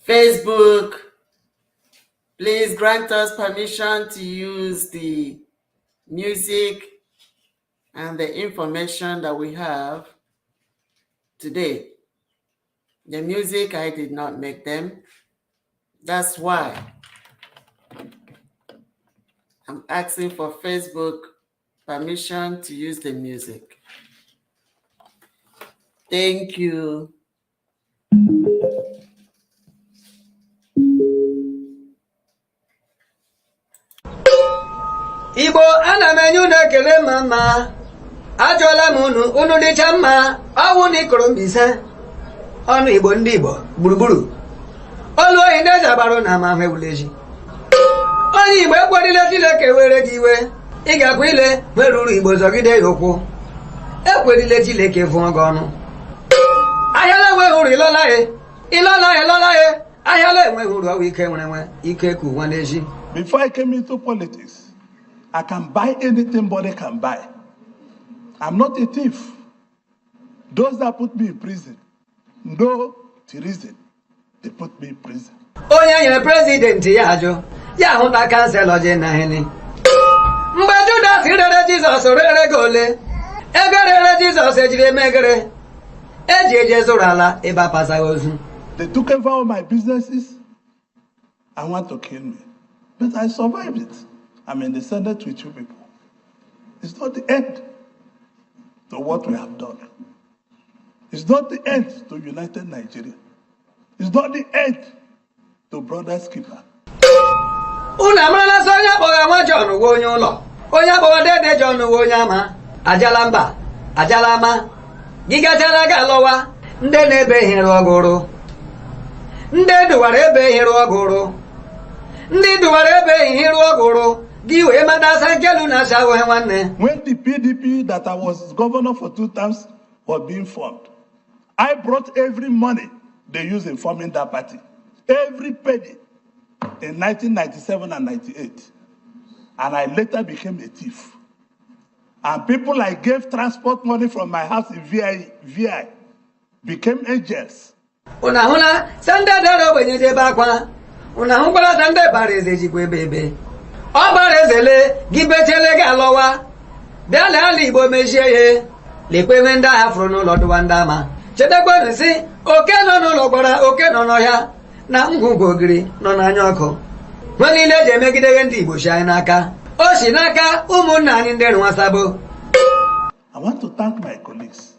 Facebook, please grant us permission to use the music and the information that we have today. The music, I did not make them. That's why I'm asking for Facebook permission to use the music. Thank you. Igbo ana m enye unu ekele ma mma ajụọla m unu unu dịcha mma ọwụ na ikoro Mbaise ọnụ Igbo ndị Igbo gburugburu olu ohi ndị eji agbarụ na ama ahụ ewuleji onye Igbo ekwerila Chineke were gị iwe ị ga-akwa ile meruru Igbo zọgide ya ụkwụ ekwerila Chineke vụọ gị ọnụ ahịa enweghị uru ịlọla ya ịlọla ya ịlọla ya ahịa enweghị uru ọwụ ike nwere nwe ike ka ụwa n'eji. Before I came into politics, I can buy anything body can buy. I'm not a thief. Those that put me in prison know the reason they put me in prison. Onye nyere president ya ajụ ya ahụta councillor je na hini mgbe Judas rere Jizọs rere gị ole ego rere Jizọs ejiri emegere eji eje zụrụ ala ebe apasaghị ozu. They took over all my businesses and want to kill me. But I survived it. I'm in the Senate with you people. It's not the end to what we have done. It's not the end to United Nigeria. It's not the end to Brothers Keeper. Unu amarala sị onye akpọghị nwa John nwe onye ụlọ onye akpọghị dede John nwe onye ama ajala mba ajala ama gị gachara ga alọwa ndị na-ebe ihe rụọ gụrụ ndị duwara ebe ihe rụọ gụrụ ndị duwara ebe ihe rụọ gụrụ gị wee mata sa nkelu na asa ahụghị nwanne. When the PDP that I was governor for 2 terms was being formed, I brought every money they used in forming that party, every penny, in 1997 and 98. And I later became a thief. And people I gave transport money from my house in VI became angels. Unu ahụla sa ndị dara ogbenye ji ebe akwa unu ahụkwala sa ndị bara eze jikwa ebe ebe ọ bara ezele gị bechele gị alọwa bịa lee ala Igbo mechie ya lekwa ebe ndị agha fụrụ n'ụlọ dụwa ndị ama chetakwanụ sị oke nọ n'ụlọ gwara oke nọ n'ọhịa na ngwugwu ogiri nọ n'anya ọkụ nwe niile eji emegide ihe ndị Igbo si anyị n'aka o si n'aka ụmụnna anyị ndị rụwasabo. I want to thank my colleagues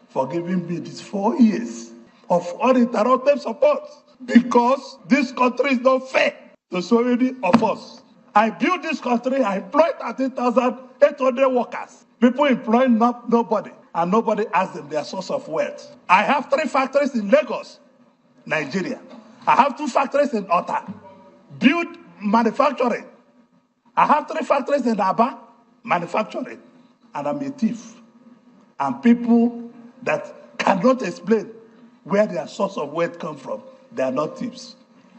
for giving me these 4 years of uninterrupted support, because this country is not fair to so many of us. I built this country, I employed 13,800 workers. People employ not nobody, and nobody asks them their source of wealth. I have 3 factories in Lagos, Nigeria. I have 2 factories in Ota, build manufacturing. I have 3 factories in Aba, manufacturing. And I'm a thief. And people that cannot explain where their source of wealth come from, they are not thieves.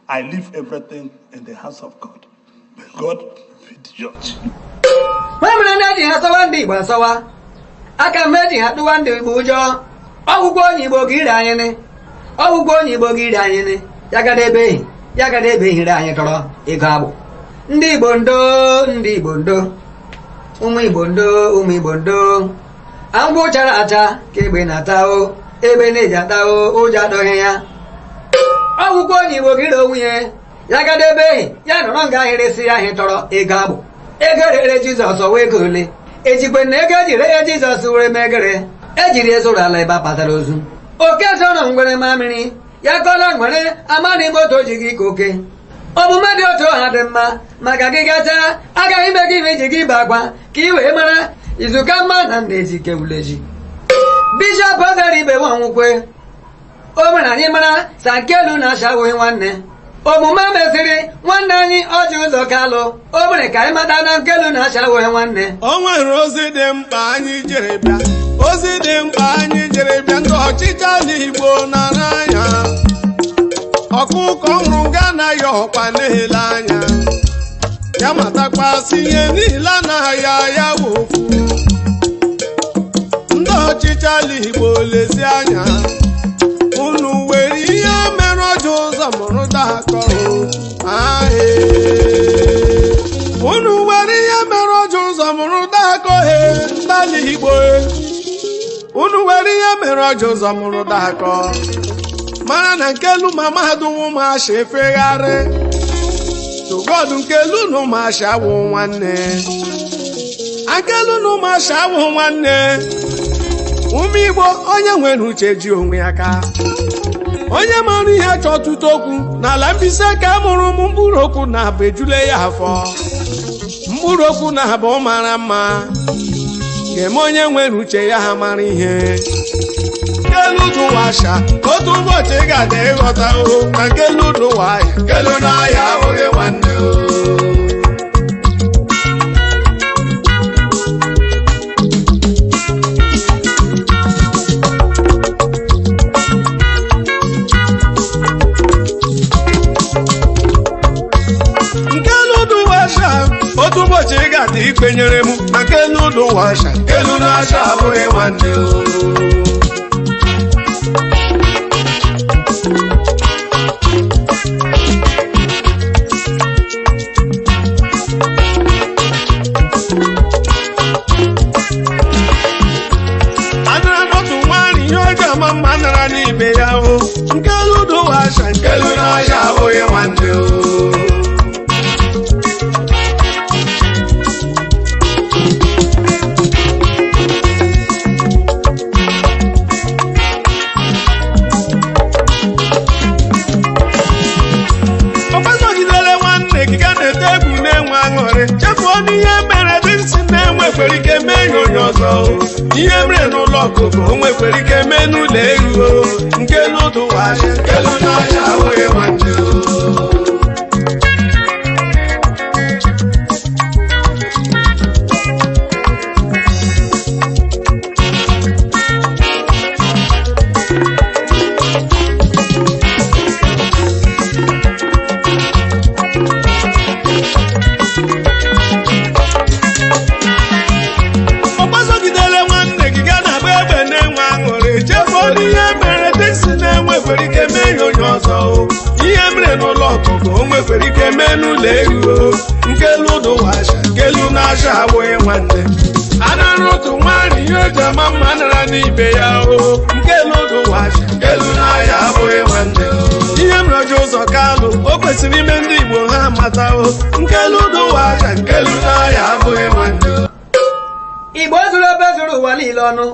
I leave everything in the hands of God. May God be the judge. Nwemere ndị eji ha sọwa ndị Igbo asọwa aka mgbe eji ha tụwa ndị Igbo ụjọ ọgwụgwọ onye Igbo gị ire anyị nị ọgwụgwọ onye Igbo gị ire anyị nị ya gada ebe ehi ya gada ebe ehire anyị tọrọ ego agbụ ndị Igbo ndo ndị Igbo ndo ụmụ Igbo ndo ụmụ Igbo ndo angwụ chara acha ka egbe na-ata o egbe na-eji ata o ụjọ adọghị ya ọgwụgwọ onye Igbo gị ire onwe ya ya gada ebe ehi ya nọrọ nga ahịrị ya ahị tọrọ ego agbụ ego rere Jizọs ọwa ego ole ejikwe na ego ejiri ya Jizọs were megere ejiri ezụrụ ala ebe a kpatara ozu oke sọrọ ngwere mamịrị ya kọla ngwere amadị moto ji gị ka oke omume dị otu ha dị mma maka gị gachaa agaghị ime gị iji gị ba akwa ka ị wee mara izuka mma na ndị ejike wuleji Bishọp Ozeribe Nwanwukwe o mere anyị mara Sankelu na ashawụghị nwanne omume mesịrị nwanne anyị Ọjị Ụzọ Kalụ o mere ka anyị mata na Nkelu na ashawụghị nwanne. O nwere ozi dị mkpa anyị jere bịa ozi dị mkpa anyị jere bịa ndị ọchịchị ala Igbo nara anya ọkụkọ nwụrụ nga anaghị ọkwa na-ele anya ya matakwasị ihe niile anaghị ya ya wụ ofu ndị ọchịchị ala Igbo lezi anya unu were ihe mere Ọjị Ụzọ mụrụ daa. Igbo, unu were ihe mere ọjọ ụzọ mụrụ dakọ mara na nke elu ma mahadum ụmụasha efegharị tugod nke elu na ụmụasha awụ nwanne, akelu na ụmụasha awụ nwanne. Ụmụ Igbo, onye nwere uche ji onwe ya ka onye mara ihe chọọ ọtụtụ okwu n'ala Mbaise ka a mụrụ m. Mkpụrụ okwu na abụ ejule ya afọ, mkpụrụ okwu na abụ mara mma ga-eme onye nwere uche ya ha mara ihe. Nkelu dụwasha otu ụbọchị ị ga-adị ịghọta o na nkelu dụwa ya nkelu n'ahịa abụghị nwanne o. Nkelu dụwasha otu ụbọchị ị ga-adị ikpenyere m na nkelu dụwasha nkelu n'asha abụghị nwanne o. Anara n'otu nwaanyị ihe ọjọọ ama mma nara n'ibe ya o. Nkelu dụwasha nkelu n'asha abụghị nwanne o. Ọgbasogidere nwanne gị ga na-ete egwu na-enwe aṅụrị, chefuo n'ihe mere dị nsị na-enwekwere ike mee ya onye ọzọ o. Ihe mere n'ụlọ ọkụkọ o nwekwere ike mee n'ụlọ ewu o. Nke n'ụdụwasha nkelu n'ahịa abụghị nwanne o. Ọgbasogidere nwanne gị ga na-agba egbe na-enwe aṅụrị, chefuo n'ihe mere dị nsị na-enwekwere ike mee ya onye ọzọ o. Ihe mere n'ụlọ ọkụkọ o nwekwere ike mee n'ụlọ ewu o. Nkelu ụdụwasha nkelu n'asha abụghị nwanne. Anara otu nwaanyị ihe o ji ama mma nara n'ibe ya o. Nkelu ụdụwasha nkelu n'ahịa abụghị nwanne. Ihe mere ọjọ ụzọ kalụ o kwesịrị ime ndị Igbo ha amata o. Nkelu ụdụwasha nkelu n'ahịa abụghị nwanne. Igbo zuru ebe zuru ụwa niile ọnụ,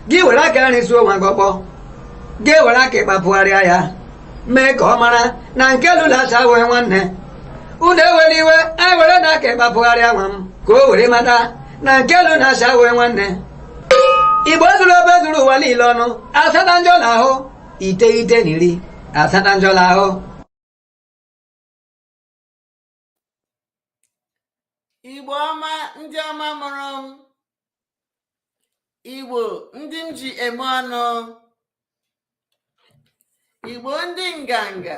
gị were aka nri suo nwa gị ọkpọ, gị were aka ịkpapụgharịa ya mee ka ọ mara na nke lụlacha wee nwanne. Unu ewere iwe, anyị were na aka ịkpapụgharịa nwa m ka o were mata na nke lụlacha wee nwanne. Igbo zuru ebe zuru ụwa niile ọnụ, asata njọ na ahụ 9 na asata njọ na ahụ. Igbo ọma, ndị ọma mụrụ m, Igbo ndị m ji eme ọnụ, Igbo ndị nganga,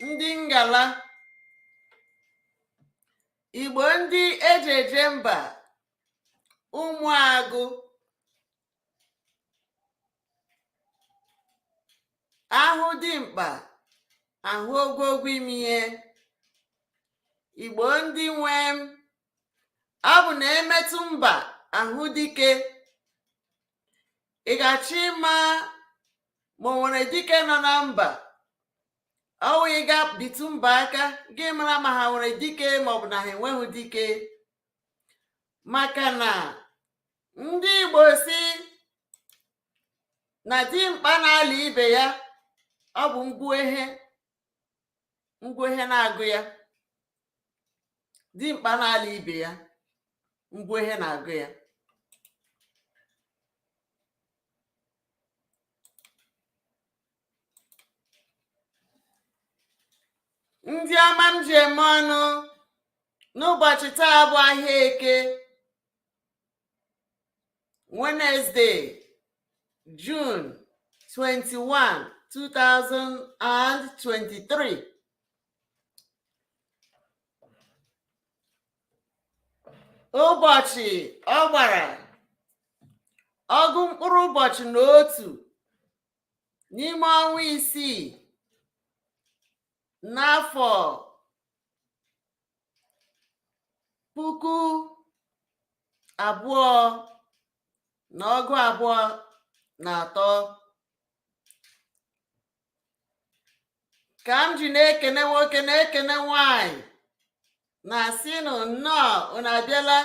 ndị ngala, Igbo ndị eji eje mba, ụmụagụ, ahụ dimkpa ahụ ogwogwo imi ihe, Igbo ndị nwe m, ọ bụ na emetụ mba ahụ dike. Ị ga-achọ ịma ma o nwere dike nọ na mba, ọ wụ ị ga bitụ mba aka gị mara ma ha nwere dike maọbụ na ha enweghị dike, maka na ndị Igbo si na dimkpa na-ala ibe ya ọ bụ ngwuehe ngwuehe na-agụ ya. Dimkpa na-ala ibe ya, ngwuehe na-agụ ya. Ndị ọma m ji eme ọnụ, n'ụbọchị taa bụ ahịa Eke, Wednesday, June 21, 2023. Ụbọchị ọ gbara ọgụ mkpụrụ ụbọchị na otu n'ime ọnwa isii n'afọ 2023 ka m ji na-ekene nwoke na-ekene nwanyị na-asị nụ nnọọ, unu abịala,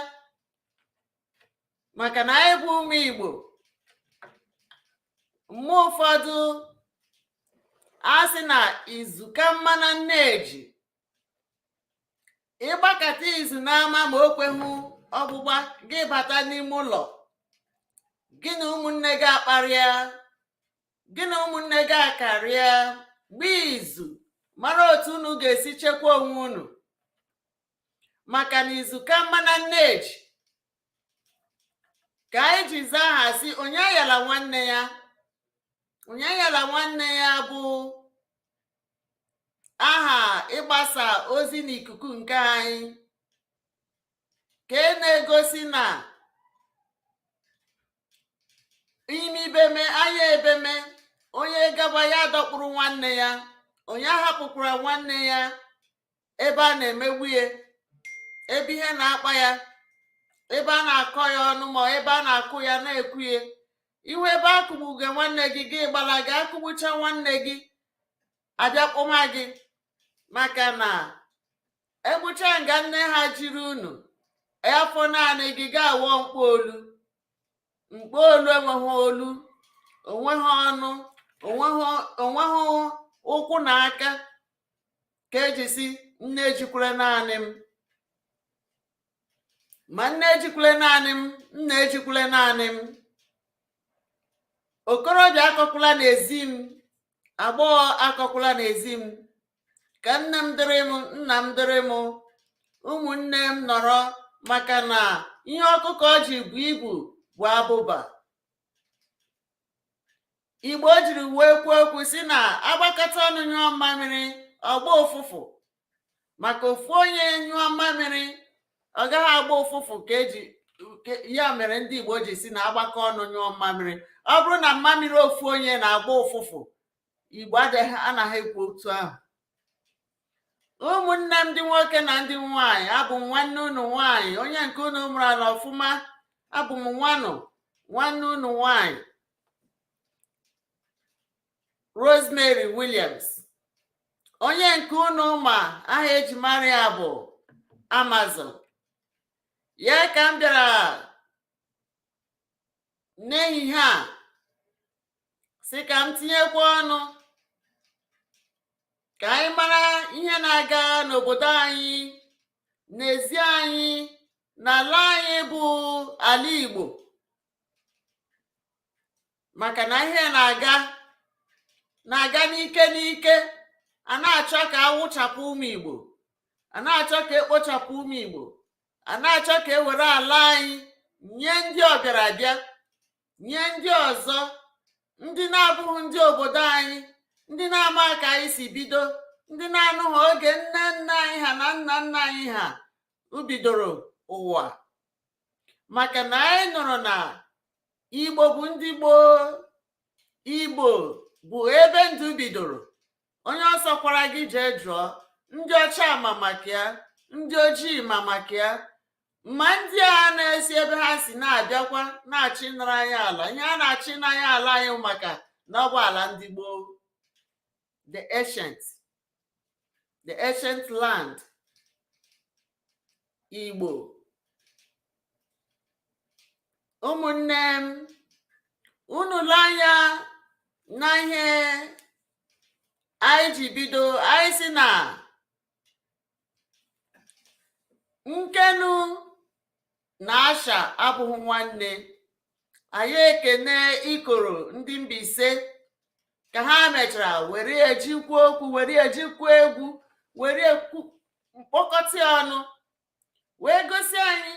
maka na anyị bụ ụmụ Igbo. Mgbe ụfọdụ a sị na izu ka mma na nneji, ịgbakọta izu n'ama ma o kweghị ọgbụgba, gị bata n'ime ụlọ gị na ụmụnne gị akparịa, gị na ụmụnne gị akarịa, gbaa izu mara otu unu ga-esi chekwa onwe unu, maka na izu ka mma na nneji. Ka anyị ji zaa aha sị onye ayala nwanne ya, onye ayala nwanne ya bụ aha ịgbasa ozi n'ikuku nke anyị, ka e na-egosi na imi beme anya ebeme, onye gaba ya dọkpụrụ nwanne ya, onye ahapụkwara nwanne ya ebe a na-emegbu ya, ebe ihe na-akpa ya, ebe a na-akọ ya ọnụ, ma ebe a na-akụ ya na-ekwu ya ihu, ebe akụgbuge nwanne gị, gị gbalaga, akụgbucha nwanne gị abịa kpọma gị, maka na egbucha nga nne ha jiri unu afọ naanị gị ga-awọ mkpọolu. Mkpọolu enweghị olu, onweghị ọnụ, onweghị ụkwụ na aka, ka eji si nne ejikwere naanị m, ma nne ejikwere naanị m, nna ejikwere naanị m, okorobịa akọkwala n'ezi m, agbọghọ akọkwala n'ezi m, ka nne m dịrị m, nna m dịrị m, ụmụnne m nọrọ, maka na ihe ọkụkọ ji bụ ibu bụ abụba. Igbo jiri wee kwuo okwu si na agbakọta ọnụ nyụọ mmamịrị ọgba ụfụfụ, maka ofu onye nyụọ mmamịrị ọ gaghị agba ụfụfụ, ka eji ya mere ndị Igbo ji si na agbakọ ọnụ nyụọ mmamịrị. Ọ bụrụ na mmamịrị ofu onye na-agba ụfụfụ, Igbo adịghị anaghị ekwu otu ahụ. Ụmụnne m ndị nwoke na ndị nwanyị, abụ m nwanne unu nwanyị, onye nke unu mụrụ ala ọfụma, abụ m nwanụ nwanne unu nwanyị, Rosemary Williams, onye nke unu ma aha eji mara ya bụ Amazon. Ya ka m bịara n'ehihie a sị ka m tinyekwa ọnụ ka anyị mara ihe na-aga n'obodo anyị, n'ezi anyị, n'ala anyị bụ ala Igbo, maka na ihe na-aga na-aga n'ike n'ike. A na-achọ ka a wụchapụ ụmụ Igbo, a na-achọ ka ekpochapụ ụmụ Igbo, a na-achọ ka e were ala anyị nye ndị ọbịarabịa, nye ndị ọzọ, ndị na-abụghị ndị obodo anyị, ndị na-ama ka anyị si bido, ndị na-anụghị oge nne nna anyị ha na nna nna anyị ha bidoro ụwa. Maka na anyị nụrụ na Igbo bụ ndị gboo, Igbo bụ ebe ndụ bidoro. Onye ọsọ kwara gị jee jụọ ndị ọcha ma maka ya, ndị ojii ma maka ya, ma ndị a na-esi ebe ha si na-abịakwa na-achị nara anyị ala. Ihe a na-achị n'anya ala anyị maka na ọ bụ ala ndị gboo, the ancient land Igbo. Ụmụnne m, unu lee anya na ihe anyị ji bido, anyị si na Nkenu na Asha abụghị nwanne. Anyị ekene Ikoro ndị Mbaise ka ha mechara were ejikwa okwu, were ejikwa egwu, were mkpokọta ọnụ wee gosi anyị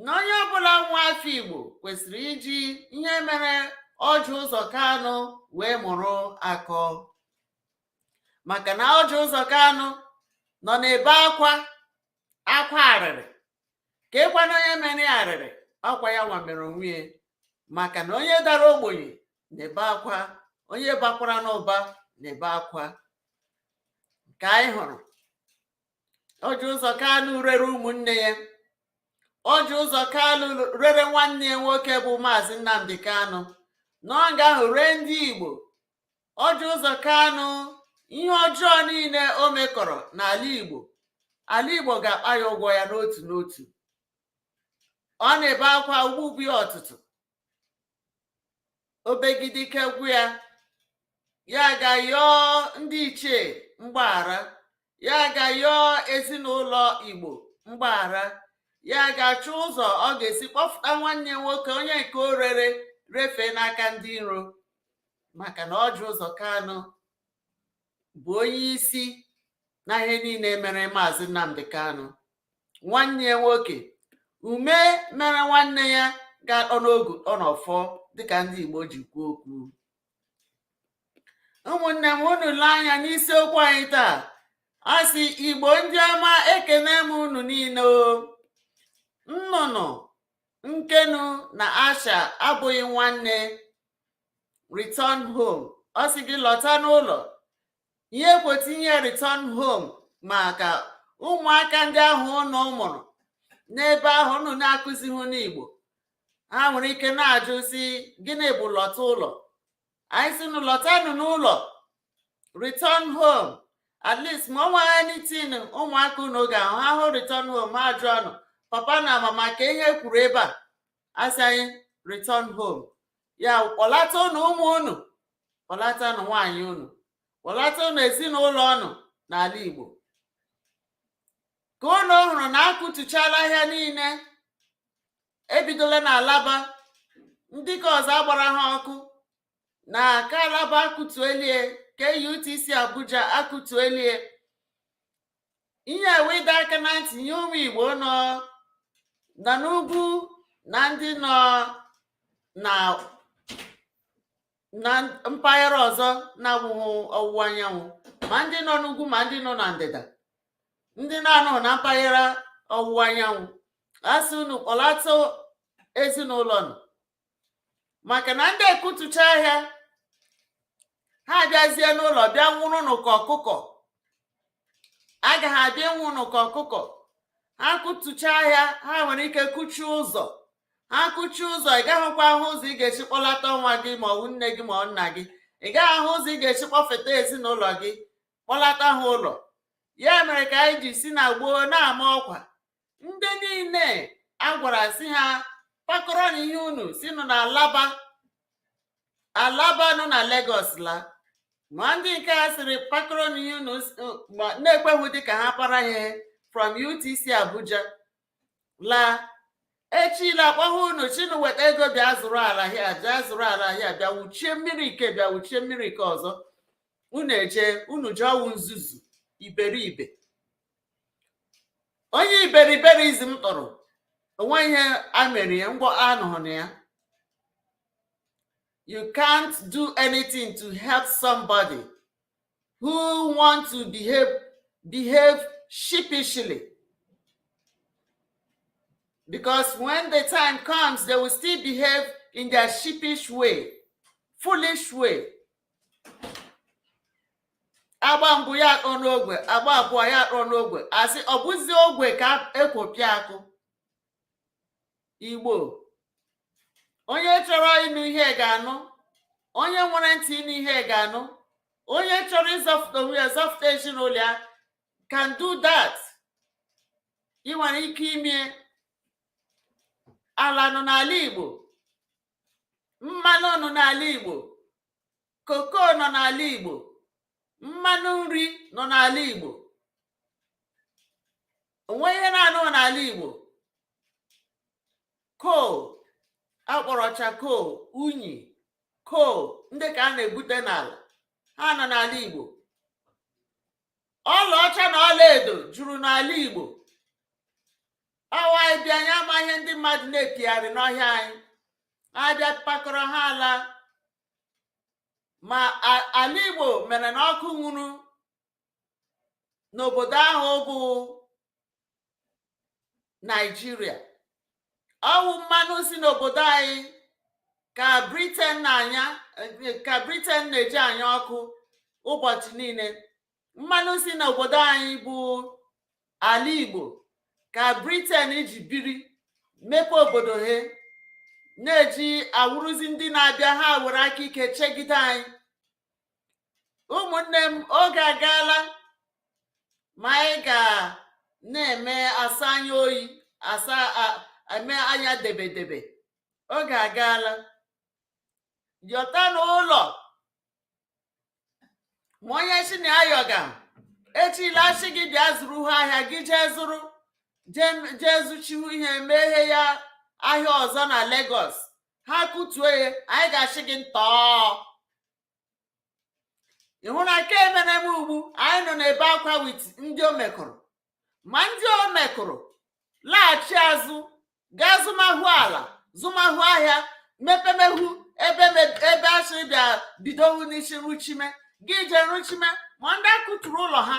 na onye ọbụla nwa afọ Igbo kwesịrị iji ihe mere Orji Uzor Kalu wee mụrụ akọ, maka na Orji Uzor Kalu nọ na-ebe akwa akwa arịrị ka ịkwana onye mere ya arịrị ọkwa ya nwa mere onwe ya, maka na onye dara ogbenye na-ebe akwa, onye bakwara n'ụba na-ebe akwa. Nke anyị hụrụ, Orji Uzor Kalu rere ụmụnne ya. Orji Uzor Kalu rere nwanne ya nwoke bụ Maazị Nnamdi Kanu n'oge ahụ, ree ndị Igbo. Orji Uzor Kalu, ihe ọjọọ niile o mekọrọ n'ala Igbo, ala Igbo ga-akpa ya ụgwọ ya n'otu n'otu. Ọ na-ebe akwa ugbu ya ọtụtụ obegide ike gwụ ya, ya ga-yọọ ndị ichie mgbaghara, ya ga-yọọ ezinụlọ Igbo mgbaghara, ya ga-achọ ụzọ ọ ga-esi kpọfụta nwanne ya nwoke, onye nke o rere refee n'aka ndị iro, maka na Orji Uzor Kalu bụ onye isi na ihe niile mere Maazị Nnamdi Kanu, nwanne ya nwoke. Ume mere nwanne ya ga-akpọ n'ogu ọ n'ọfọ, dịka ndị Igbo ji kwuo okwu. Ụmụnne m, unu lee anya n'isiokwu anyị taa, a sị, Igbo ndị ọma, ekene m unu niile o. Nnụnụ nkenu na asha abụghị nwanne. Return home, ọ sị gị lọta n'ụlọ. Ihe kwetinye return home maka ụmụaka ndị ahụ unu mụrụ n'ebe ahụ unu na-akụzighị n'Igbo. Ha nwere ike na-ajụ sị, gịnị bụ lọta ụlọ? Anyị sị nụ, lọtanụ n'ụlọ, return home. At least ma ọ nweghị anything ụmụaka unu ga-ahụ, ha hụ return home, ha jụọ nụ papa na mama ka ihe kwuru ebe a. Asị anyị return home, ya kpọlata unu ụmụ unu, kpọlata nụ nwaanyị unu, kpọlata unu ezinụlọ unu n'ala Igbo. Ka unu hụrụ na akụtuchala ahịa niile, ebidola na Alaba, ndị ka ọzọ agbara ha ọkụ na ka Alaba akụtuelie, ka UTC Abuja akụtuelie. Ihe ewe ịdọ aka na ntị nye ụmụ Igbo nọ na n'ugwu na ndị nọ na mpaghara ọzọ na-awụghị ọwụwa anyanwụ, ma ndị nọ n'ugwu ma ndị nọ na ndịda, ndị na-anọghị na mpaghara ọwụwa anyanwụ. Asị unu kpọlata ezinụlọ nọ, maka na ndị ekutucha ahịa ha abịazie n'ụlọ bịa nwụrụ ka ọkụkọ. Agaghị abịa ịnwụnụ ka ọkụkọ. Ha kụtucha ahịa, ha nwere ike kụchie ụzọ. Ha kụchie ụzọ, ị gaghịkwa ahụ ụzọ ị ga-esi kpọlata nwa gị, ma ọ bụ nne gị, ma ọ nna gị. Ị gaghị ahụ ụzọ ị ga-esi kpọfeta ezinụlọ gị, kpọlata ha ụlọ. Ya mere ka anyị ji si na gboo na-ama ọkwa ndị niile a gwara si ha kpakọrọ na ihe unu si nụ na Alaba, Alaba nọ na Lagos la, ma ndị nke a sịrị kpakọrọ na ihe unu ma na-ekweghị dịka ha para ihe from UTC Abuja laa echila akpọghị unu chinu weta ego bịa zụrụ ala hịa, bịa zụrụ ala hịa, bịa wuchie mmiri nke, bịa wuchie mmiri nke ọzọ. Unu eje unu jee ọwụ nzuzu iberibe. Onye iberiberism tụrụ onwe ihe a mere ya ngwa anụghị na ya. You can't do anything to help somebody who want to behave sheepishly, because when the time comes, they will still behave in their sheepish way, foolish way. Agba mbụ ya akpọ n'ogwe, agba abụọ ya akpọ n'ogwe, asị ọ bụzi ogwe ka ekwopịa akụ. Igbo, onye chọrọ ịnụ ihe ga-anụ, onye nwere ntị ịnụ ihe ga-anụ. Onye chọrọ ịzọpụta onwe ya, zọpụta ezinụlọ ya, can do that. Ị nwere ike ime. Ala nọ n'ala Igbo, mmanụ nọ n'ala Igbo, koko nọ n'ala Igbo, mmanụ nri nọ n'ala Igbo. Onwe ihe na-anụ n'ala Igbo: coal akpọrọ charcoal, unyi coal, ndị ka a na-egbute n'ala, ha nọ n'ala Igbo. Ọlaọcha na ọlaedo juru n'ala Igbo. Ọwa anyị bịa, anyị ama ihe ndị mmadụ na-epigharị n'ọhịa anyị. Abịa kpakọrọ ha ala ma ala Igbo mere na ọkụ nwuru n'obodo ahụ bụ Naijiria. Ọwụ mmanụ si n'obodo anyị ka Britain na-anya, ka Britain na-eji anya ọkụ ụbọchị niile. Mmanụ si n'obodo anyị bụ ala Igbo ka Britain ji biri. Mepe obodo ha na-eji awụrụzi ndị na-abịa, ha were aka ike chegide anyị. Ụmụnne m, oge agaala ma anyị ga na-eme asa anya oyi, asa eme anya debedebe. Oge agaala. Yọta n'ụlọ ma onye si na ayọga echila asị gị bịa zụrụ ha ahịa, gị jee zụrụ, jee zụchiwu ihe, meghe ya ahịa ọzọ na Lagos, ha kụtuo ya, anyị ga-achị gị ntọọ. Ị hụ na nke emere m ugbu anyị nọ n'ebe akwa with ndị o mekụrụ, ma ndị o mekụrụ laghachi azụ, gaa zụmahụ ala, zụmahụ ahịa, mepemehu ebe ebe asịrị bịa bidohu n'isi ruchime, gị jee ruchime. Ma ndị akụturu ụlọ ha,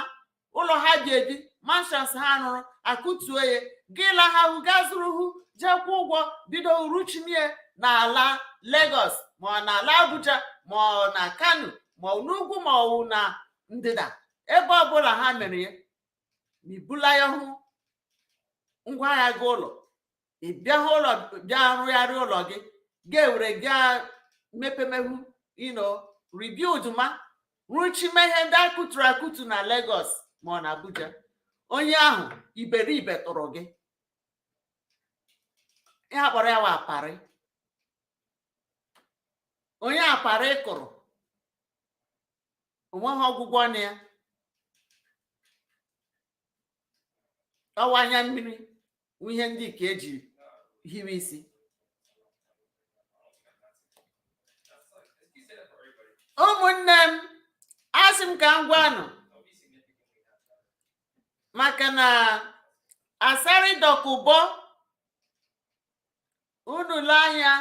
ụlọ ha bi ebi, mansions ha rụrụ, akụtuo ya, gị lahahụ, gaa zụrụ hụ, jee kwụọ ụgwọ, bido ruchimie n'ala Lagos, ma ọ n'ala Abuja, ma ọ na Kano, ma ọ n'ugwu, ma ọ wụ na ndịda, ebe ọbụla ha mere ya, ma ibula ya hụ ngwaahịa gị ụlọ, ị bịa hụ ụlọ, bịa rụgharị ụlọ gị, ga-ewere gaa mepemehu, rebuild, ma rụchime ihe ndị akụturu akụtu na Lagos ma ọ na Abuja, onye ahụ iberibe tụrụ gị. Ihe akpọrọ ya wa aparị. Onye aparị kụrụ onweghị ọgwụgwọ na ya, ọwa anya mmiri wụ ihe ndị ka eji hiwe isi. Ụmụnne m, asị m ka m gwanụ maka na Asari Dokubo, unu lee anya,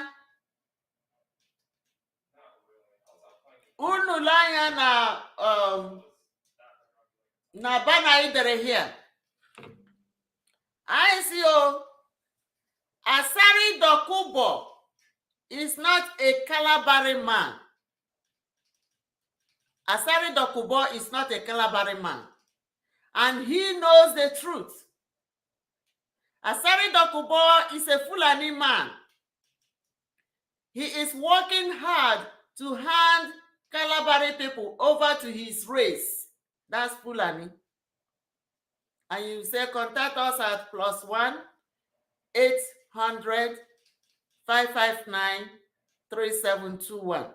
unu lee anya na banner anyị dere here, anyị si o Asari Dokubo is not a Kalabari man. Asari Dokubo is not a Kalabari man, and he knows the truth. Asari Dokubo is a Fulani man. He is working hard to hand Kalabari people over to his race. That's Fulani. And you say contact us at +1 800 559 3721.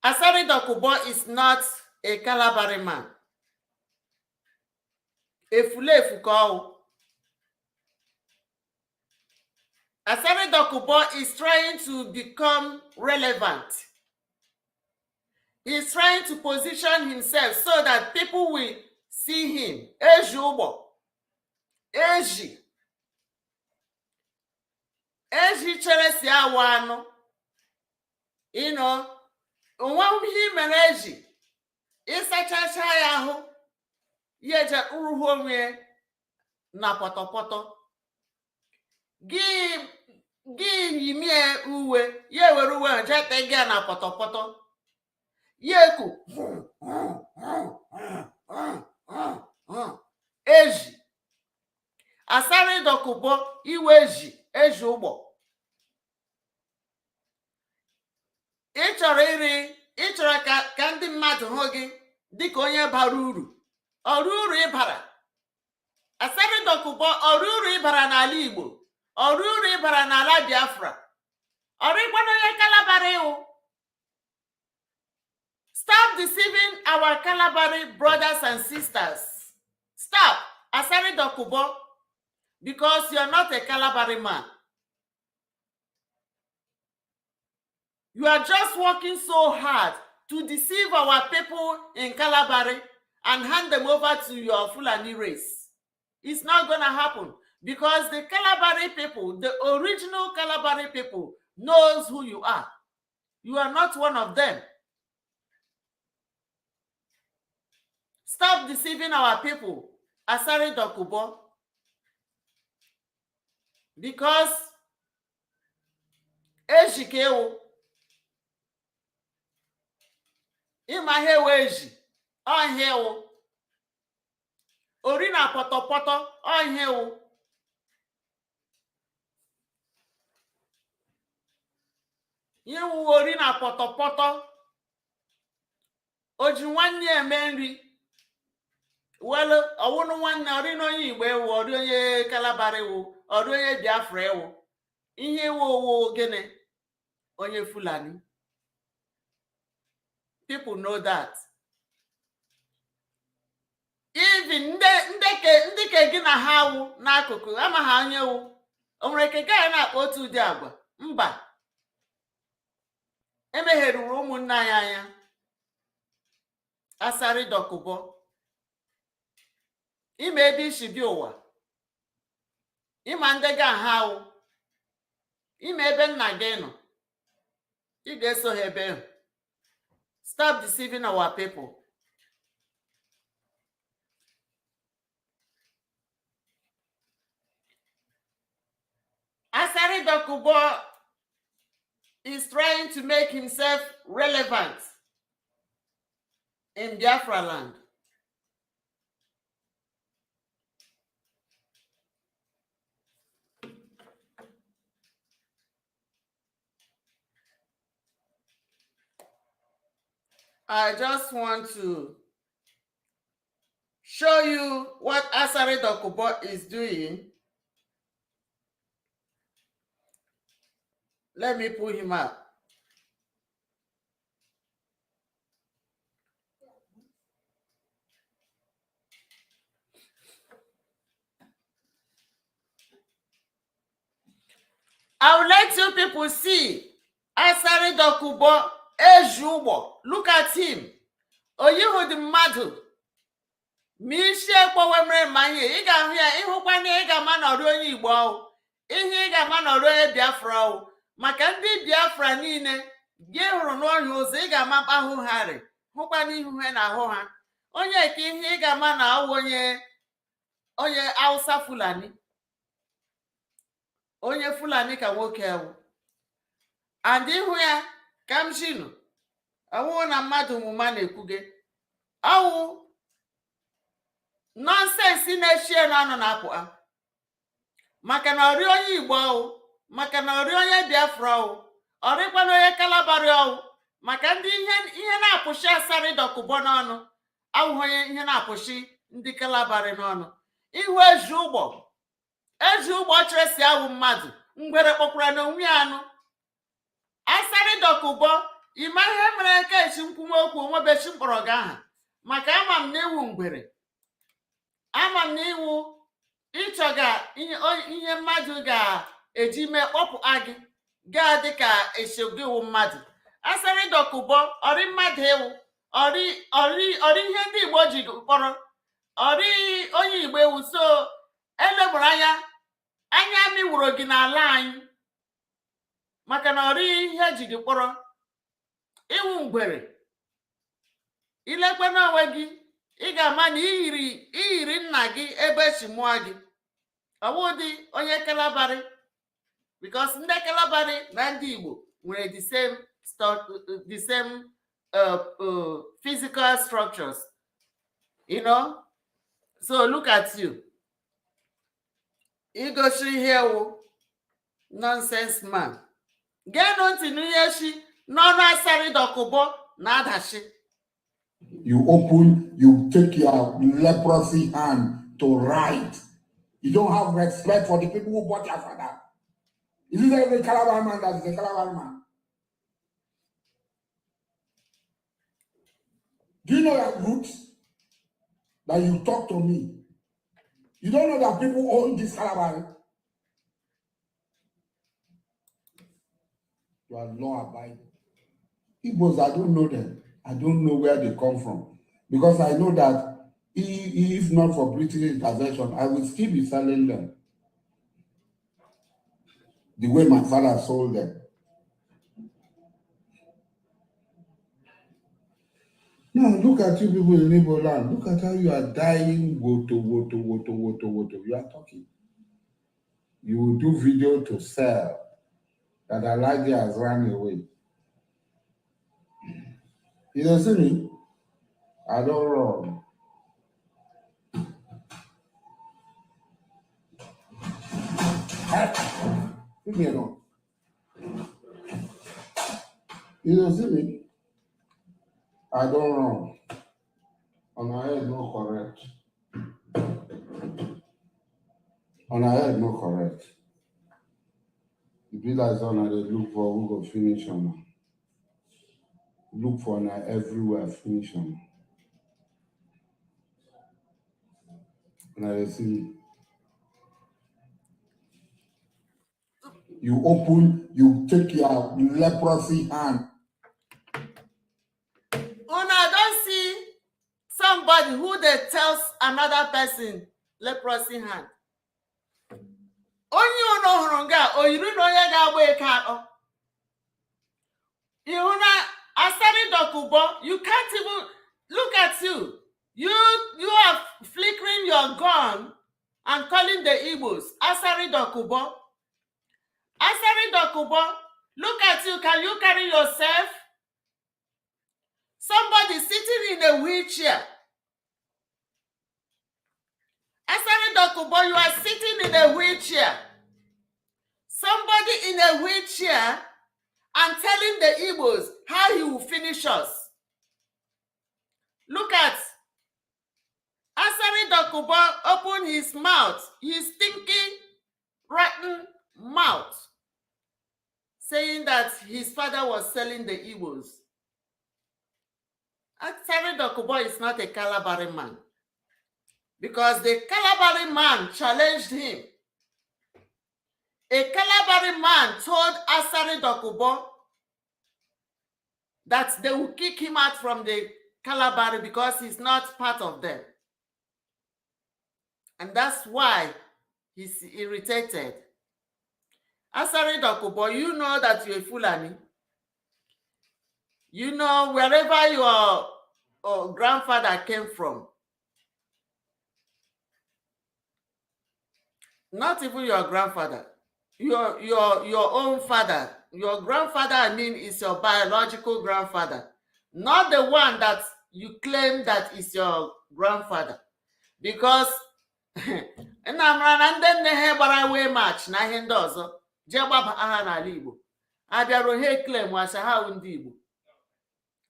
Asari Dokubo is not a Kalabari man. Efulefu ka ọ wụ. Asari Dokubo is trying to become relevant. He's trying to position himself so that people will see him. Eji ụgbọ. Eji. Eji chere si awa anụ. Onwe ihe mere eji ịsachacha ya ahụ, ya eje rụhụ onwe ya na pọtọpọtọ. Gị yimie uwe, ya ewere uwe ahụ jee tee gị ya na pọtọpọtọ, ya eku eji. Asari Dokubo iwe eji eji ụgbọ. Ị chọrọ iri, ị chọrọ ka ndị mmadụ hụ gị dịka onye bara uru. Ọrụ uru ịbara Asari Dokubo, ọrụ uru ịbara n'ala Igbo, ọrụ uru ịbara n'ala Biafra, ọrụ ịkwana onye Kalabari ịwụ. Stop deceiving our Kalabari brothers and sisters. Stop, Asari Dokubo, because you are not a Kalabari man. You are just working so hard to deceive our people in Kalabari and hand them over to your Fulani race. It's not going to happen because the Kalabari people, the original Kalabari people, knows who you are. You are not one of them. Stop deceiving our people, Asari Dokubo, because ejikewo ịma ihe ewe eji ọhịa ewu. Ori na pọtọpọtọ ọ ihe wụ. Ihe wụ ori na pọtọpọtọ. O ji nwanne ya eme nri. Welu ọwụnụ nwanne ọrị na onye Igbo ewu, ọrị onye Calabar ewu, ọrị onye Biafra ewu. Ihe ewu owu gịnị? Onye Fulani. People know that. Even ndị ke gị na ha wụ n'akụkụ ama ha onye wụ. O nwere ke gaghị na-akpa otu ụdị agwa? Mba. Emegheruru ụmụnne anyị anya. Asari Dokubo. Ime ebe isi bi ụwa. Ịma ndị ga ha wụ. Ime ebe nna gị nọ. Ị ga-eso ha ebe ahụ. Stop deceiving our people. Asari Dokubo is trying to make himself relevant in Biafra land. I just want to show you what Asari Dokubo is doing. Let me pull him up. I will let you people see Asari Dokubo Ejugbo. Look at him. Oyihu dị mmadụ. Ma isi ekpowe mere ma ihe ị ga-ahụ ya, ịhụkwa na ị ga-ama na ọrụ onye Igbo ọwụ. Ihe ị ga-ama na ọrụ onye Biafra ọwụ. Maka ndị Biafra niile gị hụrụ n'ọhịa ụzọ, ị ga-ama mkpahụ ha rị, hụkwa n'ihu ha na ahụ ha. Onye ka ihe ị ga-ama na ọwụ onye Hausa Fulani. Onye Fulani ka nwoke ewu. And ịhụ ya ka m jinu ọwụ na mmadụ mụma na-ekwuge ọwụ nonsense na-eshie n'ọnụ na-apụ ha. Maka na ọrị onye Igbo ọwụ, maka na ọrị onye Biafra ọwụ, ọrịkwana onye Kalabari ọwụ, maka ndị ihe na-apụshi Asari Dokubo n'ọnụ awụghị onye ihe na-apụshi ndị Kalabari n'ọnụ. Ihu ezi ụgbọ ezi ụgbọ chere si awụ mmadụ ngwere kpọkwara n'onwe ya anụ. Asari Dokubo, ịma ihe mere ka esi nkwumokwu onwebechi mkpọrọ gị aha, maka ama m na iwu ngwere, ama m na iwu ịchọga ihe mmadụ ga-eji mee kpọpụ gị gaa dịka esogịwụ mmadụ. Asari Dokubo ọrị mmadụ ewu, ọrị ọrị ihe ndị Igbo ji kpọrọ ọrị onye Igbo ewu. So elegburu anya anya miwuro gị n'ala anyị maka na ọrị ihe ji gị kpọrọ iwu ngwere. Ilekwe n'onwe gị, ị ga-ama na iyiri nna gị ebe esi mụọ gị. Ọwụdị onye Kalabari, because ndị Kalabari na ndị Igbo nwere the same physical structures. So look at you. Igosi ihe wụ nonsense man. Geenụ ntị n'ihe shi n'ọnụ Asari Dokubo na-adachi. You open, you take your leprosy hand to write. You don't have respect for the people who bought your father. Is it every Calabar man that is a Calabar man? Do you know your roots? That you talk to me. You don't know that people own this Calabar. You are law abiding. Igbos, I don't know them. I don't know where they come from. Because I know that if not for British intervention, I will still be selling them the way my father sold them. Now look at you people in Igbo land. Look at how you are dying. Woto, woto, woto, woto, woto. You are talking. You will do video to sell that Alhaji has run away. You don't see me? I don't run. Leave me alone. You don't see me? I don't run. On my head, no correct. On my head, no correct. E be like say una dey look for who go finish una. Look for una everywhere, finish una. Una dey see me. You open, you take your leprosy hand. Una don see somebody who dey tell another person leprosy hand. Onye unu hụrụ nga o yiri na onye ga-agba eke akọ. Ị hụ na Asari Dokubo, you can't even look at you. You are flickering your gun and calling the Igbos Asari Dokubo. Asari Dokubo, look at you. Can you carry yourself? Somebody sitting in a wheelchair. Asari Dokubo, you are sitting in a wheelchair. Somebody in a wheelchair and telling the Igbos how he will finish us. Look at Asari Dokubo open his mouth, his stinky, rotten mouth, saying that his father was selling the Igbos. Asari Dokubo is not a Kalabari man because the Kalabari man challenged him. A Kalabari man told Asari Dokubo that they will kick him out from the Kalabari because he's not part of them. And that's why he's irritated. Asari Dokubo, you know that you're a Fulani. You know wherever your grandfather came from. Not even your grandfather. Your own father. Your grandfather, I mean, is your biological grandfather. Not the one that you claim that is your grandfather. Because nna mara na ndị nne ha gbara wee match na ihe ndị ọzọ jee gbaba aha n'ala Igbo abịaruo ha claim asa ha wụ ndị Igbo.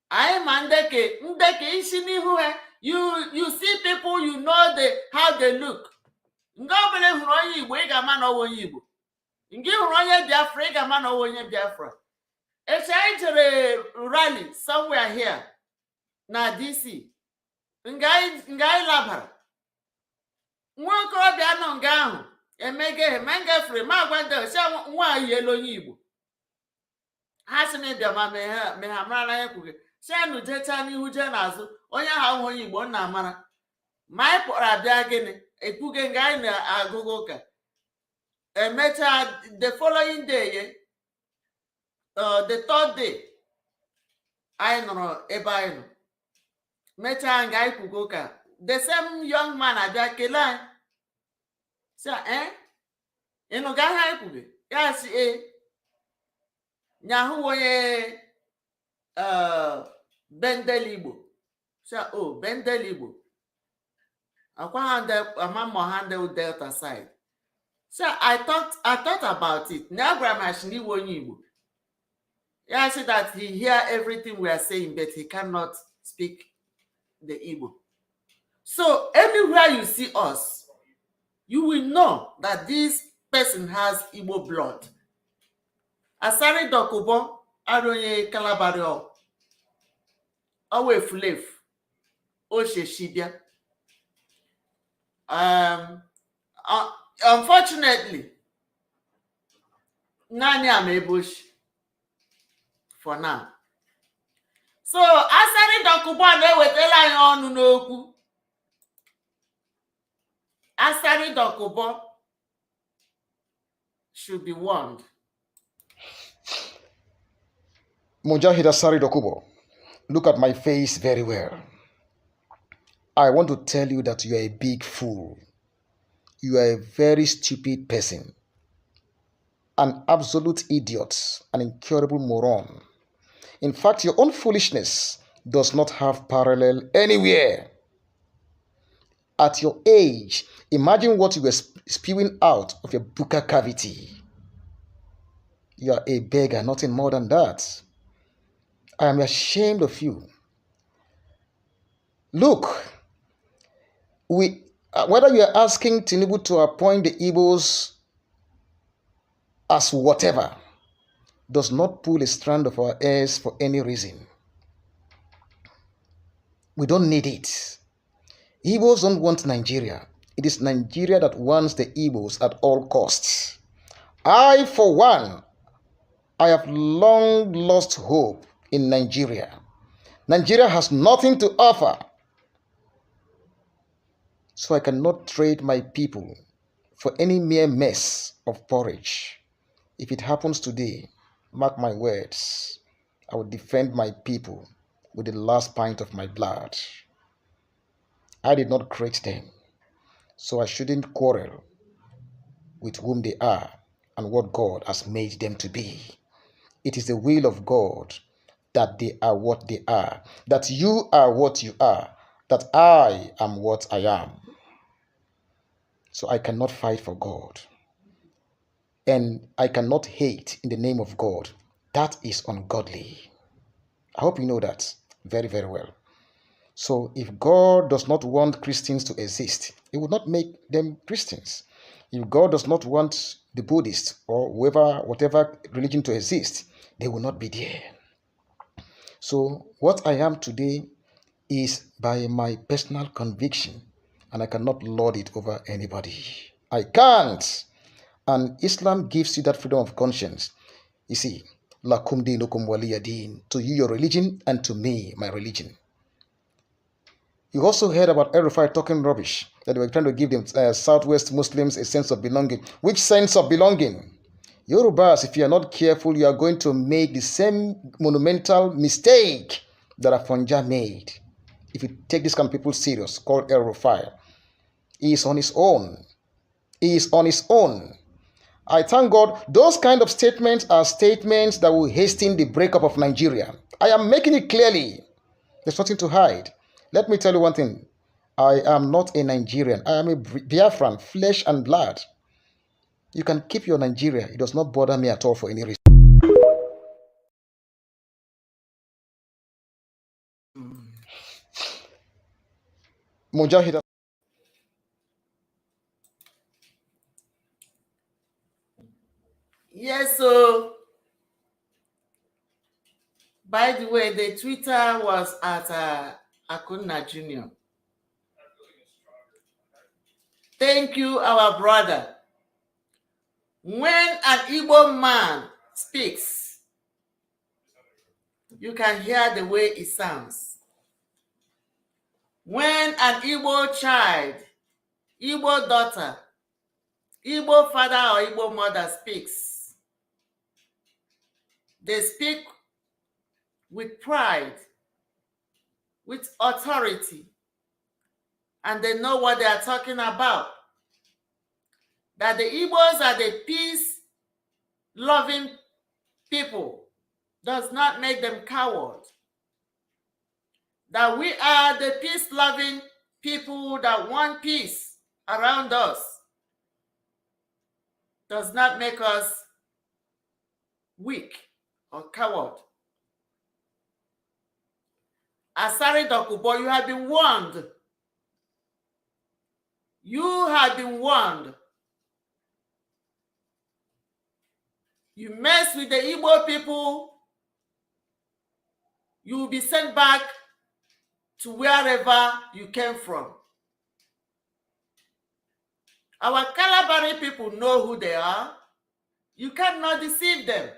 Anyị ma ndeke ndeke isi n'ihu ha, you see people, you know the how they look. Nga ọbụla ị hụrụ onye Igbo ị ga-ama na ọ wụ onye Igbo. Nga ị hụrụ onye Biafra ị ga-ama na ọ wụ onye Biafra. Echi anyị jere rally somewhere here na DC, nga anyị labara, nwa okorobịa nọ nga ahụ emege ma ngafere ma agwa ndị ọcha nwaanyị elu onye Igbo ha sị na ịbịa ma mee ha mara na ya kwuge si anụ jechaa n'ihu jee n'azụ onye ahụ ahụghị onye Igbo nna amara ma anyị kpọrọ abịa gịnị ekwuge nga anyị na-agụgụ ụka emechaa the following day ye the third day anyị nọrọ ebe anyị nọ mechaa nga anyị kwugo ụka, the same young man abịa kelee anyị sị ịnụ ga ihe anyị kwuge ya sị e nyahụ onye Bendel Igbo sị o Bendel Igbo akwa ha ndị ama ma ha ndị Delta side. So I thought about it. Na agwara m asị na iwe onye Igbo ya sị that he hear everything we are saying but he cannot speak the Igbo. So anywhere you see us, you will know that this person has Igbo blood. Asari Dokubo arụ onye Kalabari ọwa efulefu osheshibia. Unfortunately, naanị ama ebe oshi for now. So Asari Dokubo na-ewetara anyị ọnụ n'okwu. Asari Dokubo should be warned. Mujahid Asari Dokubo, look at my face very well. I want to tell you that you are a big fool. You are a very stupid person, an absolute idiot, an incurable moron. In fact, your own foolishness does not have parallel anywhere. At your age, imagine what you were spewing out of your buccal cavity. You are a beggar, nothing more than that. I am ashamed of you. Look, we whether you are asking Tinubu to appoint the Igbos as whatever, does not pull a strand of our hairs for any reason. We don't need it. Igbos don't want Nigeria. It is Nigeria that wants the Igbos at all costs. I, for one, I have long lost hope in Nigeria. Nigeria has nothing to offer. So I cannot trade my people for any mere mess of porridge. If it happens today, mark my words, I will defend my people with the last pint of my blood. I did not create them, so I shouldn't quarrel with whom they are and what God has made them to be. It is the will of God that they are what they are, that you are what you are, that I am what I am. So I cannot fight for God. And I cannot hate in the name of God. That is ungodly. I hope you know that very, very well. So if God does not want Christians to exist, He would not make them Christians. If God does not want the Buddhists or whoever, whatever religion to exist, they will not be there. So what I am today is by my personal conviction, and I cannot lord it over anybody. I can't. And Islam gives you that freedom of conscience. You see, لكم دينكم ولي دين. To you your religion, and to me my religion. You also heard about El-Rufai talking rubbish, that they were trying to give them Southwest Muslims a sense of belonging. Which sense of belonging? Yorubas, if you are not careful, you are going to make the same monumental mistake that Afonja made. If you take this kind of people serious, called El Rufai, he is on his own. He is on his own. I thank God those kind of statements are statements that will hasten the breakup of Nigeria. I am making it clearly. There's nothing to hide. Let me tell you one thing. I am not a Nigerian. I am a Biafran, flesh and blood. You can keep your Nigeria. It does not bother me at all for any reason. Mujahid. Yes, so by the way, the Twitter was at Akunna Jr. Thank you, our brother. When an Igbo man speaks, you can hear the way it sounds. When an Igbo child, Igbo daughter, Igbo father or Igbo mother speaks, they speak with pride, with authority, and they know what they are talking about. That the Igbos are the peace-loving people does not make them cowards. That we are the peace-loving people that want peace around us does not make us weak or coward. Asari Dokubo, you have been warned. You have been warned. You mess with the Igbo people, you will be sent back to wherever you came from. Our Kalabari people know who they are. You cannot deceive them.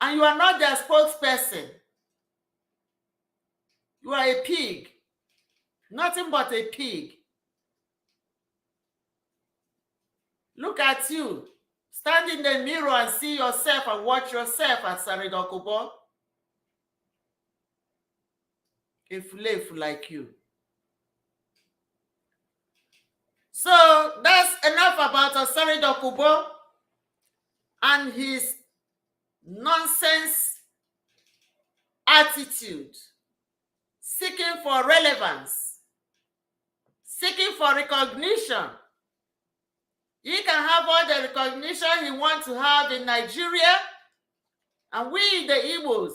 And you are not their spokesperson. You are a pig. Nothing but a pig. Look at you. Stand in the mirror and see yourself and watch yourself Asari Dokubo. Efulefu like you. So that's enough about Asari Dokubo and his nonsense attitude, seeking for relevance. seeking for recognition. He can have all the recognition he wants to have in Nigeria. And we, the Igbos,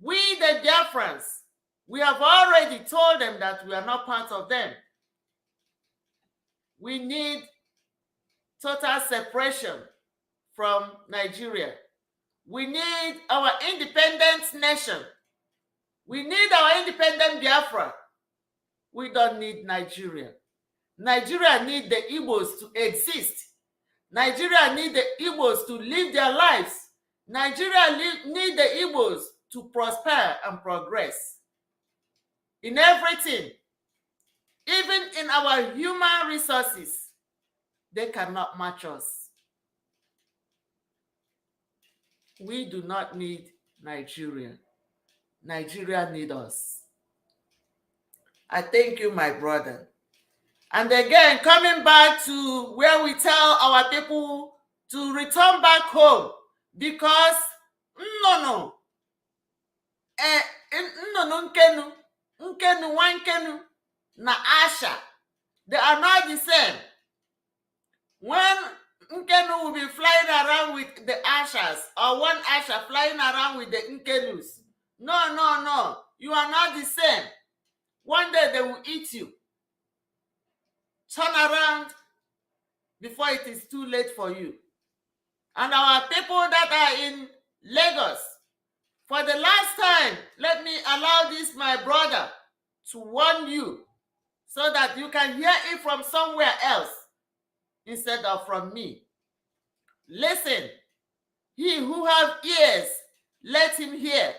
we, the Biafrans, we have already told them that we are not part of them. We need total separation from Nigeria. We need our independent nation. We need our independent Biafra. We don't need Nigeria. Nigeria need the Igbos to exist. Nigeria need the Igbos to live their lives. Nigeria need the Igbos to prosper and progress in everything, even in our human resources. They cannot match us. We do not need Nigeria. Nigeria need us. I thank you, my brother. And again, coming back to where we tell our people to return back home because nnụnụ eh, nnụnụ nkenu nkenu nwa nkenu na asha, they are not the same. When nkenu will be flying around with the ashas, or one asha flying around with the nkenus, no, you are not the same. One day they will eat you. Turn around before it is too late for you. And our people that are in Lagos, for the last time, let me allow this, my brother, to warn you so that you can hear it from somewhere else instead of from me. Listen, he who have ears, let him hear.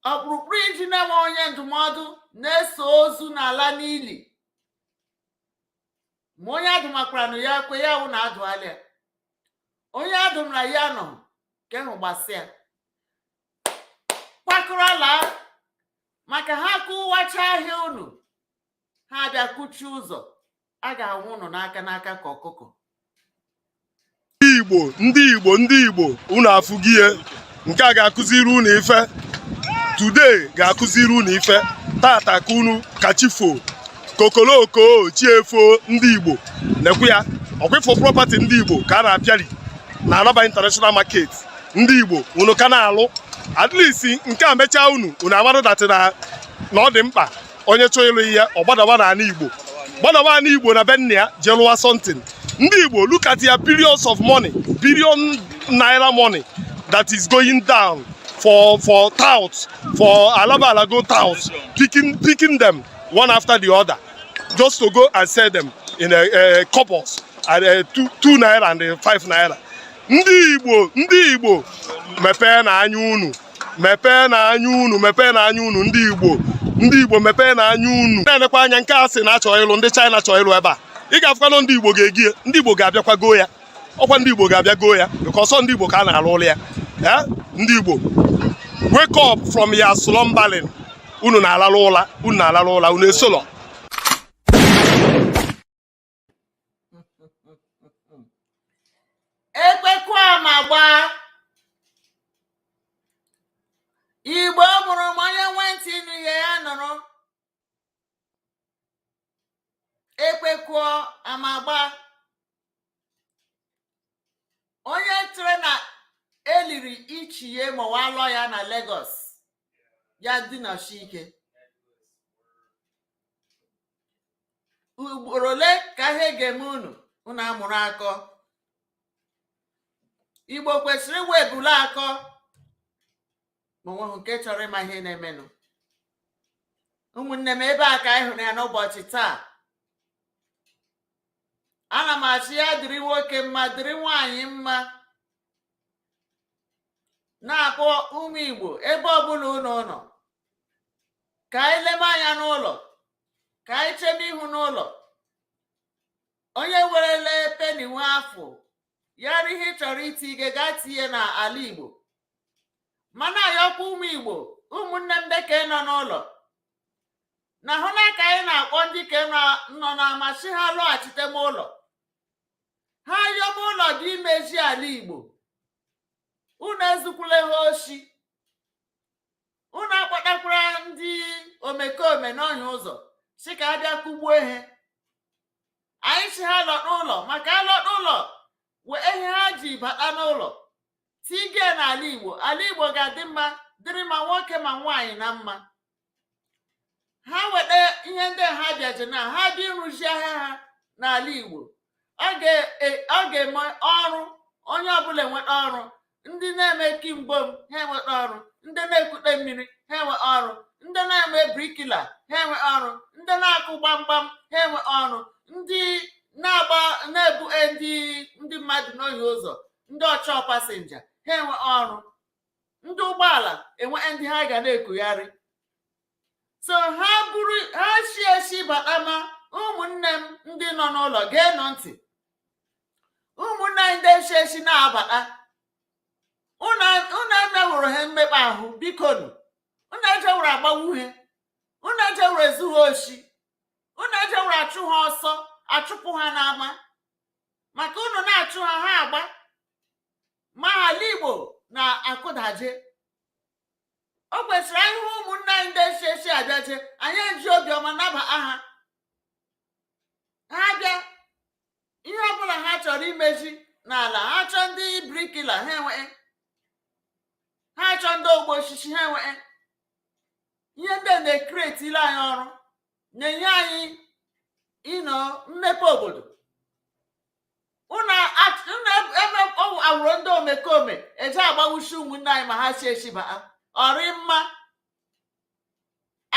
Ọkpụrụkpụ iji na-enwe onye ndụmọdụ na-eso ozu n'ala n'ili ma onye adụmakwaranụ ya kwe ya wụ na adụalịa onye adụmra ya nọ nke hụ gbasịa kwakọrọ laa maka ha kụwacha ahịa unu ha abịa kuchie ụzọ a ga-anwụ unu n'aka n'aka ka ọkụkọ. Igbo, ndị Igbo, ndị Igbo, unu afụgie nke a ga-akụziri unu ife today, ga-akụziri unu ife tata ka unu kachifo kokoloko chiefo. Ndị Igbo, nekwu ya ọkwịfụ property ndị Igbo ka a na-apịali na Alaba International Market. Ndị Igbo, unu ka na-alụ, at least nke a mechaa unu unu amarụ that na ọ dị mkpa onye chọọ ịlụ ihe ọ gbadawa n'ala Igbo, gbadawa ala Igbo na be nna ya jee lụwa something. Ndị Igbo, look at your billions of money, billion naira money that is going down for touts, for Alaba Alago touts, picking them one after the other just to go and sell them in a couples at 2 naira and 5 naira. Ndị Igbo, ndị Igbo, mepee na anya unu, mepee na anya unu, mepee na anya unu. Ndị Igbo, ndị Igbo, mepee na anya unu. Na-enekwa anya nke a sị na achọ ịlụ ndị China chọọ ịlụ ebe a, ị ga-afụkwanụ ndị Igbo ga-egie, ndị Igbo ga-abịakwa goo ya. Ọkwa ndị Igbo ga-abịa goo ya because ndị Igbo ka a na-alụ ụlọ ya. Eh, ndị Igbo, wake up from your slumbering. Unu na-alalụ ụla, unu na-alalụ ụla, unu esolọ. Ekwekwa ma gbaa Igbo mụrụ m onye nwe ntị ịnụ ihe ya nụrụ ekwekụọ ama gbaa onye chere na eliri ichie ma ọ alọ ya na Lagos ya dinachi ike ugboro ole ka ihe ga-eme unu unu amụrụ akọ. Igbo kwesịrị iwe ebule akọ ma onweghị nke chọrọ ịma ihe na-emenụ. Ụmụnne m, ebe a ka anyị hụrụ ya n'ụbọchị taa. Ana m asị ya dịrị nwoke mma, dịrị nwaanyị mma, na-akpọ ụmụ Igbo ebe ọbụla unu nọ ka anyị leme anya n'ụlọ, ka anyị chebe ihu n'ụlọ. Onye werele penny nwe afọ ya rụ ihe ị chọrọ iti ige gaa tinye n'ala Igbo. Mana ayọkwa ụmụ Igbo, ụmụnne m deke nọ n'ụlọ na hụ na ka anyị na-akpọ ndị ke nọ n'ama sị ha lọghachite m ụlọ ha yọba ụlọ dị imezi ala Igbo. Unu ezukwula ha oshi. Unu akpọtakwara ndị omekome n'ọhịa ụzọ si ka abịa kụgbuo ihe anyị. Si ha lọta ụlọ, maka alọta ụlọ wee ihe ha ji bata n'ụlọ tige n'ala Igbo. Ala Igbo ga-adị mma, dịrị ma nwoke ma nwaanyị na mma. Ha weta ihe ndị ha bịaji na ha bịa ịrụzi ahịa ha n'ala Igbo, ọ ga-eme ọrụ, onye ọbụla enweta ọrụ. Ndị na-eme kimbom ha enweta ọrụ, ndị na-ekute mmiri ha enwe ọrụ, ndị na-eme bricklayer ha enwe ọrụ, ndị na-akụ gbamgbam ha enwe ọrụ, ndị na-agba na-ebu ndị mmadụ n'ohi ụzọ, ndị ọchọ passenger ha enwe ọrụ, ndị ụgbọala enwe ndị ha ga na-ekugharị. So ha buru ha shi eshi batama. Ụmụnne m ndị nọ n'ụlọ, geenụ ntị. Ụmụnne anyị ndị eshi eshi na-abata, unu emeworo ha mmekpa ahụ, bikonu. Unu ejewuru agbawu ha, unu ejewuru ezu ha oshi, unu ejewuru achụ ha ọsọ, achụpụ ha n'ama, maka unu na-achụ ha, ha agba ma ala Igbo na-akụdaje. O kwesịrị anyị hụ ụmụnne anyị ndị eshi eshi abịaje, anyị eji obiọma nabata ha. Ha bịa, ihe ọbụla ha chọrọ imezi n'ala ha, chọọ ndị bricklayer ha enwe, ha chọọ ndị ogbo osisi ha enwe. Ihe ndị a na-ecreatele anyị ọrụ, na-enye anyị ịnọ mmepe obodo. Unu eme awụrụ ndị omekome eje agbawuchi ụmụnne anyị ma ha si echi baa ọrị mma.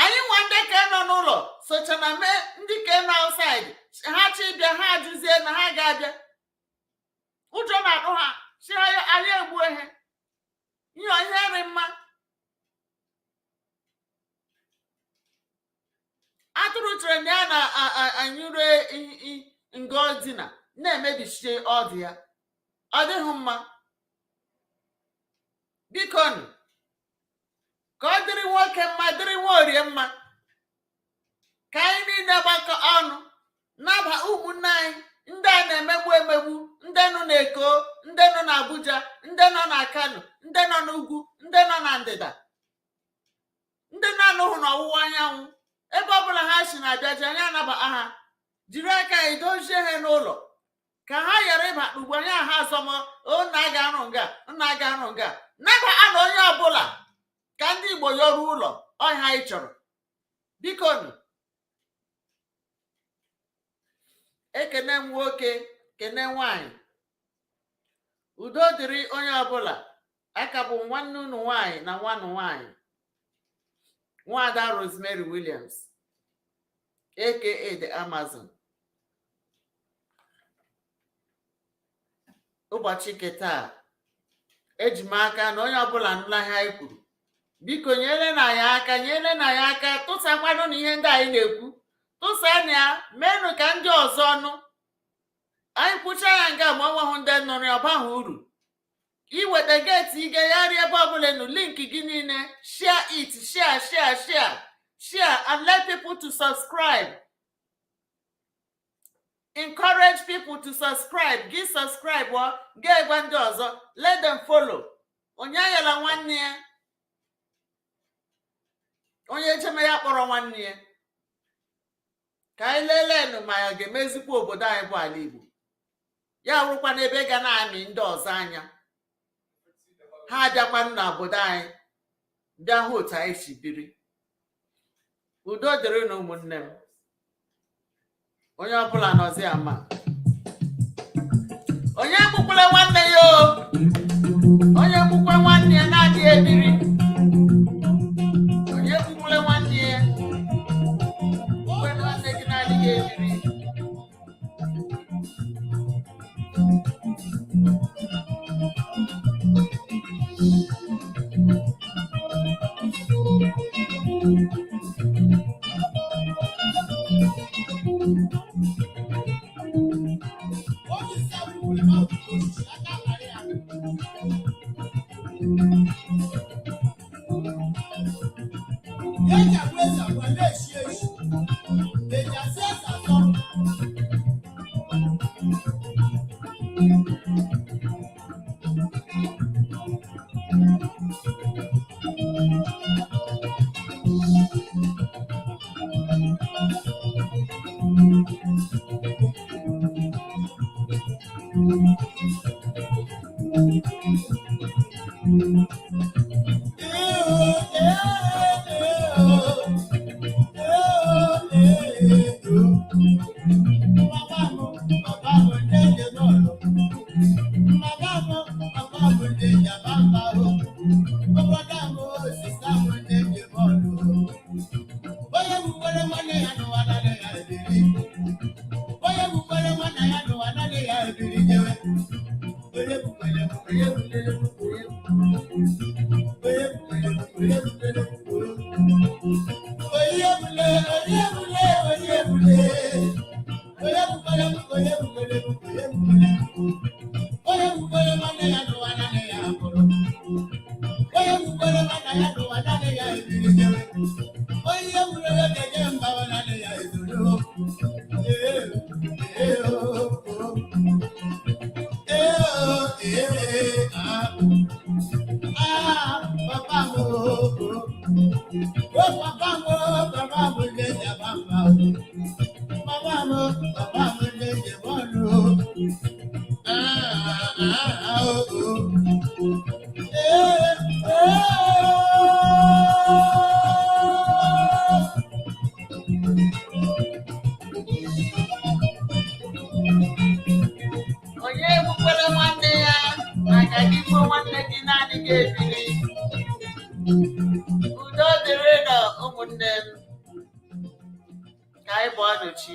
Anyị nwa ndị ka nọ n'ụlọ socha na mee ndị ka nọ outside, ha chi bịa, ha ajụzie na ha ga-abịa. Ụjọ na-atụ ha si ha anyị egbuo ihe ihe ihe nri mma. Atụrụ chere na ya na-anyụre nga ọdịna na-emebichie ọdụ ya, ọ dịghị mma. Bikonu, ka ọ dịrị nwoke mma, dịrị nwaorie mma, ka anyị niile gbakọ ọnụ naba ụmụnne anyị ndị a na-emegbu emegbu, ndị nọ n'Eko, ndị nọ n'Abuja, ndị nọ na Kano, ndị nọ n'ugwu, ndị nọ na ndịda, ndị na-anọghị n'ọwụwa anyanwụ, ebe ọbụla ha si na-abịaji. Anyị anabata ha, jiri aka anyị dozie ha n'ụlọ ka ha ghara ịba ugbu anyị ha azọmọ nna ga-arụ nga, nna ga-arụ nga. Nabata na onye ọbụla ka ndị Igbo yọrọ ụlọ ọhịa anyị chọrọ. Bikonu, ekene m nwoke, kene nwanyị, udo dịrị onye ọbụla. Aka bụ nwanne unu nwanyị na nwanne nwanyị, Nwada Rosemary Williams, aka The Amazon. Ụbọchị nke taa, eji m aka na onye ọbụla nụla ihe anyị kwuru. Biko nyere na anyị aka, nyere na anyị aka, tụsakwanụ na ihe ndị anyị na-ekwu, tụsanụ ya, meenụ ka ndị ọzọ nụ. Anyị kwucha ya nga ma ọ nweghị ndị nụrụ ya, ọ baghị uru. Iweta geeti ige ya rie ebe ọbụla nụ link gị niile, share it, share, share, share, share, and let people to subscribe. Encourage people to subscribe. Gị subscribe ọ ga-egwa ndị ọzọ, let them follow. Onye ayala nwanne ya, onye echeme ya kpọrọ nwanne ya, ka anyị lelenụ ma ya ga-emezikwa obodo anyị bụ ala Igbo, ya wụrụkwa n'ebe ga na-amị ndị ọzọ anya, ha abịakwanụ n'obodo anyị bịa hụ otu anyị si biri. Udo dịrị na ụmụnne m. Onye ọbụla nọzi ama, onye gbukwala nwanne ya o, onye gbukwe nwanne ya na-adịghị ebiri. Onye gbukwala nwanne ya, gbukwe nwanne gị na-adịghị ebiri. Onye egbukwere nwanne ya, maka gị gbuo nwanne gị, naanị gị ebili. Udo dịrị na ụmụnne m. Ka anyị bụ ọnụ chi.